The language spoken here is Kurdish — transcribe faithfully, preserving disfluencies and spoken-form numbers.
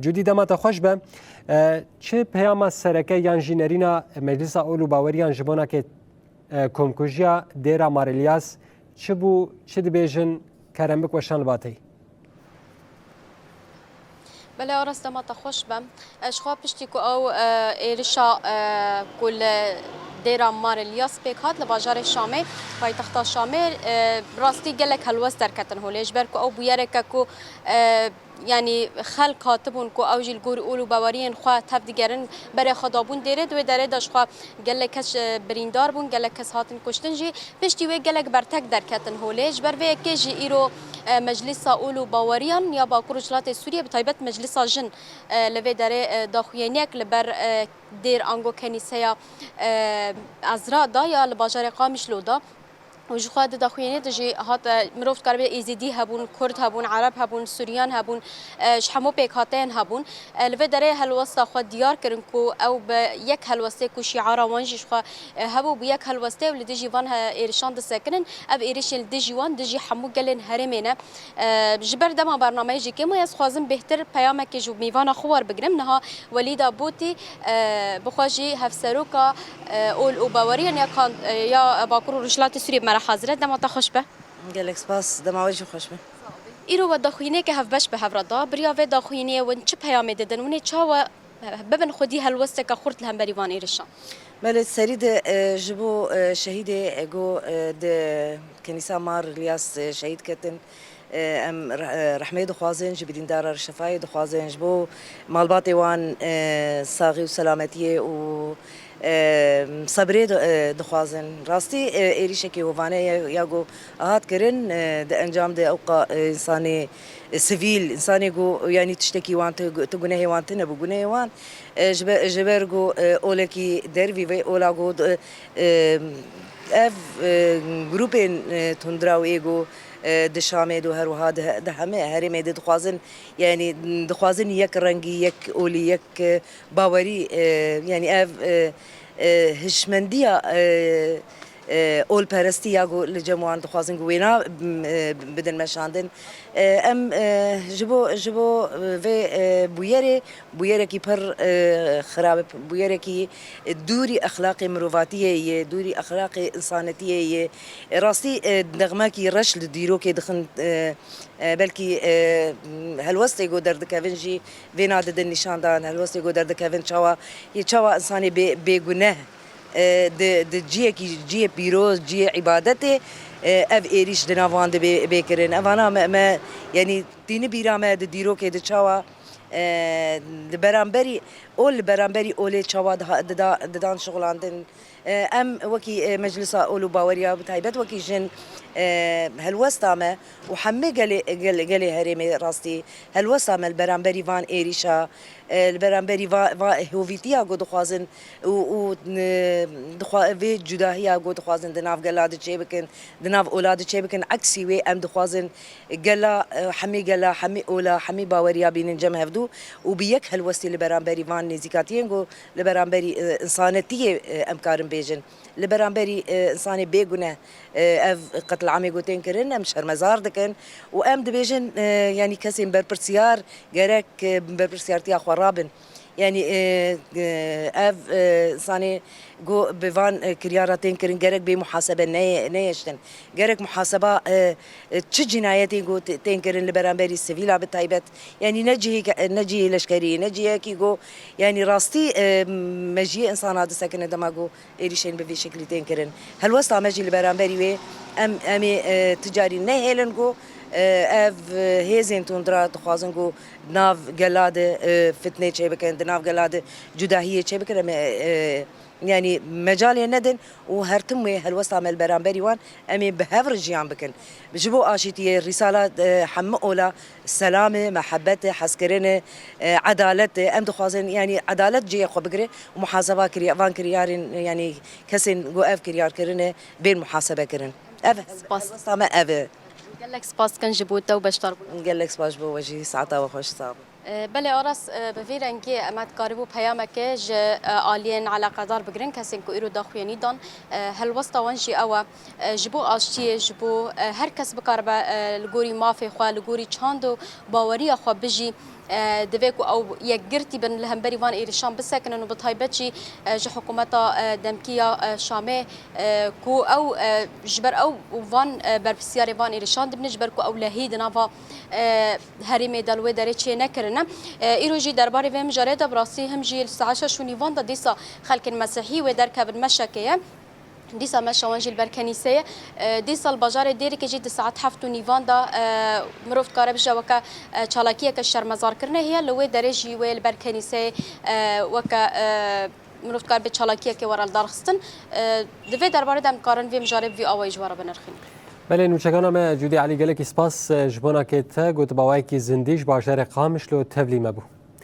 Cudî, dema te xweş be. E, çi peyama sereke yan jî nerîna Meclisa Ol û Baweriyan ji bona ke, e, komkujiya Dêra Mar Îlyas çi bû, çi dibêjin? Kerem bik weşan li ba te yî. Belê Aras, dema te xweş be. E, ji xwe piştî ku ew, e, êrişa, e, ku li Dêra Mar Îlyas pêk hat li bajarê Şamê, paytexta Şamê, e, rastî gelek helwest derketin holê. Ji ber ku ew bûyereke ku, e, yanî xelk hatibûn ku ew jî li gorî ol û baweriyên xwe tev digerin, berê xwe dabûn dêrê, di wê derê de ji xwe gelek kes, e, birîndar bûn, gelek kes hatin kuştin jî. Piştî wê gelek bertek derketin holê. Ji ber vê yekê jî îro, e, Meclisa Ol û Baweriyan ya Bakur Rojhilatê Sûriyê, bi taybet Meclisa Jin, e, li vê derê, e, daxuyaniyek li ber, e, dêr ango kenîseya, e, Ezra da ya li bajarê Qamişlo da. Û ji xwe di daxuyaniyê de jî hat, e, mirov dikare bê Êzidî hebûn, Kurd hebûn, Ereb hebûn, Suryan hebûn, e, ji hemû pêkhateyan hebûn. E, li vê derê helwesta xwe diyar kirin ku ew bi yek helwestê ku şiara wan jî ji xwe, e, hebû, bi yek helwestê ew li dijî van, e, êrişan disekinin. Ev êrişên li dijî wan dijî hemû gelên herêmê ne. E, ji ber dema bernameyê jî kêm e, ez xwazim bêhtir peyamekê ji mîvana xwe werbigirim. Niha Welîda Bûtî, e, bi xwe jî hevseroka, e, ol û baweriyan ya kan-, e, ya Bakur û Rojhilatê Sûriyê bi me re hazir e. Dema te xweş be. Gelek spas, dema we jî xweş be. Îro we daxuyînêke hevbeş bi hev re da. Bi riya vê daxuyînê win çi peyamê didin? Win ê çawa bibin xwedî helwesteke xurt li hemberî van êrişan? Belê, serî de, e, ji bo, e, şehîdê, e, go, e, di Kenîsa Mar Riyas, e, şehîd ketin, e, em re-, e, rehmê dixwazin, ji birîndara Reşefayê dixwazin, ji bo malbatê wan, e, saxî û selametiyê û, e, sebrê di-, e, dixwazin. Rastî, e, êrîşekî hovane ye, ya ku hat kirin, e, di encam de ewqa, e, însanê, e, sivîl, însanê ku, yanî tiştekî wan, tu, tu gunehê wan tune bû, gunehê wan, e, ji be-, ji ber ku, e, olekî dervî vê ola ku, e, e, ev, e, grûpên, e, tundra û ê ku, e, di Şamê de û her wiha di, di hemê herêmê de dixwazin, yanî dixwazin yek rengî, yek olî, yek, e, bawerî, e, yanî ev, e, e, hişmendiya, e, e, olperestî ya ku li cem wan dixwazin ku wêna, m, e, bidin meşandin. E, em, e, ji bo, ji bo, e, vê, e, bûyerê, bûyerekî pir, e, xirab e, bûyerekî, e, dûrî exlaqê mirovatiyê ye, dûrî exlaqê însanetiyê ye. E, rastî, e, nexmekî reş li dîrokê dixin, e, e, belkî, e, helwestê ku derdikevin jî vêna didin nîşandan, helwestê ku derdikevin çawa, yê çawa însanê bê, bêguneh, e, di, di ciyekî, ciyê pîroz, ciyê îbadetê, e, ev êrîş di nav wan de bê, bê kirin. Evana me, me, yanî tîni bîra me di dîrokê de çawa, e, li beramberî ol, li beramberî olê çawa diha-, dida-, didan şixulandin. E, em wekî, e, Meclisa Ol û Baweriya, bi taybet wekî jin, e, helwesta me û hemê gelê, gel-, gelê herêmê rastî helwesta me li beramberî van êrîşa, e, li beramberî va, va hovîtiya ku dixwazin û, û, e, dixwa-, vê cudahiya ku dixwazin di nav gela de çêbikin, di nav ola de çêbikin, eksî wê em dixwazin gela, e, hemî gela, hemî ola, hemî baweriya bînin cem hevdû û bi yek helwestî li beramberî van nêzîkatiyên ku li beramberî, e, însanetiyê, e, em karin bêjin. Li beramberî, e, însanê bêguneh, e, ev qetlamê ku tên kirin, em şermezar dikin û em dibêjin, e, yanî kesên berpirsiyar gerek, e, berpirsiyartiya xwe rabin. Yanî, e, e, ev, e, însanê ku bi van, e, kiryara tên kirin gerek bê muhasebe neyê-, neyêştin. Gerek muhaseba, e, e, çi cinayetên ku te-, tên kirin li beramberî sivîla bi taybet, yanî ne cihê ke-, ne cihê leşkerî, ne cihekî ku, yanî rastî, e, mejiyê însana disekine dema ku êrîşên bi vî şeklî tên kirin. Helwesta me jî li beramberî wê em, em ê, e, ti carî nehêlin ku, e, ev, e, hêzên tundra dixwazin ku di nav gela de, e, fitnê çêbikin, di nav gela de cudahiyê çêbikin, em ê, e, yanî mecalê nedin û her tim wê helwesta me li beramberî wan em ê bi hev re jiyan bikin. Ji bo aşîtiyê, rîsala, e, hemû ola selam e, mehebet e, hezkirin e, e, edalet e. Em dixwazin, yanî edalet cihê xwe bigire û muhaseba kiriya-, van kiryarên, yanî kesên ku ev kiryar kirine bên muhasebe kirin. Ev Spas. Helwesta me ev e. Gelek spas dikin ji bo te û beşdarbûn. Gelek spas ji bo we jî. Saeta we xweş, sağ bû. E, belê Aras, e, bi vî rengî em dikarîbû peyamekê ji, e, aliyên eleqedar bigirin, kesên ku îro daxuyanî dan. E, helwesta wan jî ew e, e, ji bo aştiyê, ji bo, e, her kes bikaribe, e, li gorî mafê xwe, li gorî çand û baweriya xwe bijî. E, divê ku ew yekgirtî bin li hemberî van êrişan bisekinin û bi taybet jî, e, ji hikûmeta, e, demkî ya, e, Şamê, e, ku ew, e, ji ber ew û van, e, berpirsiyarê van êrişan dibine, ji ber ku ew lehî di nava, e, herêmê de li wê derê çênekirine. E, îro jî derbarê vê mijarê de bi rastî him jî li saet şeş û nîvan de dîsa xelkên mesihî wê derkevin meşekê ye. Dîsa meşa wan jî li ber kenîsê ye. E, dîsa li bajarê Dêrikê jî di saet heft û nîvan de, e, mirov dikare bije weke, e, çalakiyeke şermezarkirinê heye. Li wê derê jî wê li ber kenîseyê, e, weke, e, mirov dikare bê çalakiyekê were lidarxistin. E, di vê derbarê de em dikarin vê mijarê bi vî awayî ji we re binirxînin. Belê, nûçegana me Cûdî Elî, gelekî spas, e, ji bona ke te got bi awayekî zindî ji bajarê Qamişlo tevlî me bû.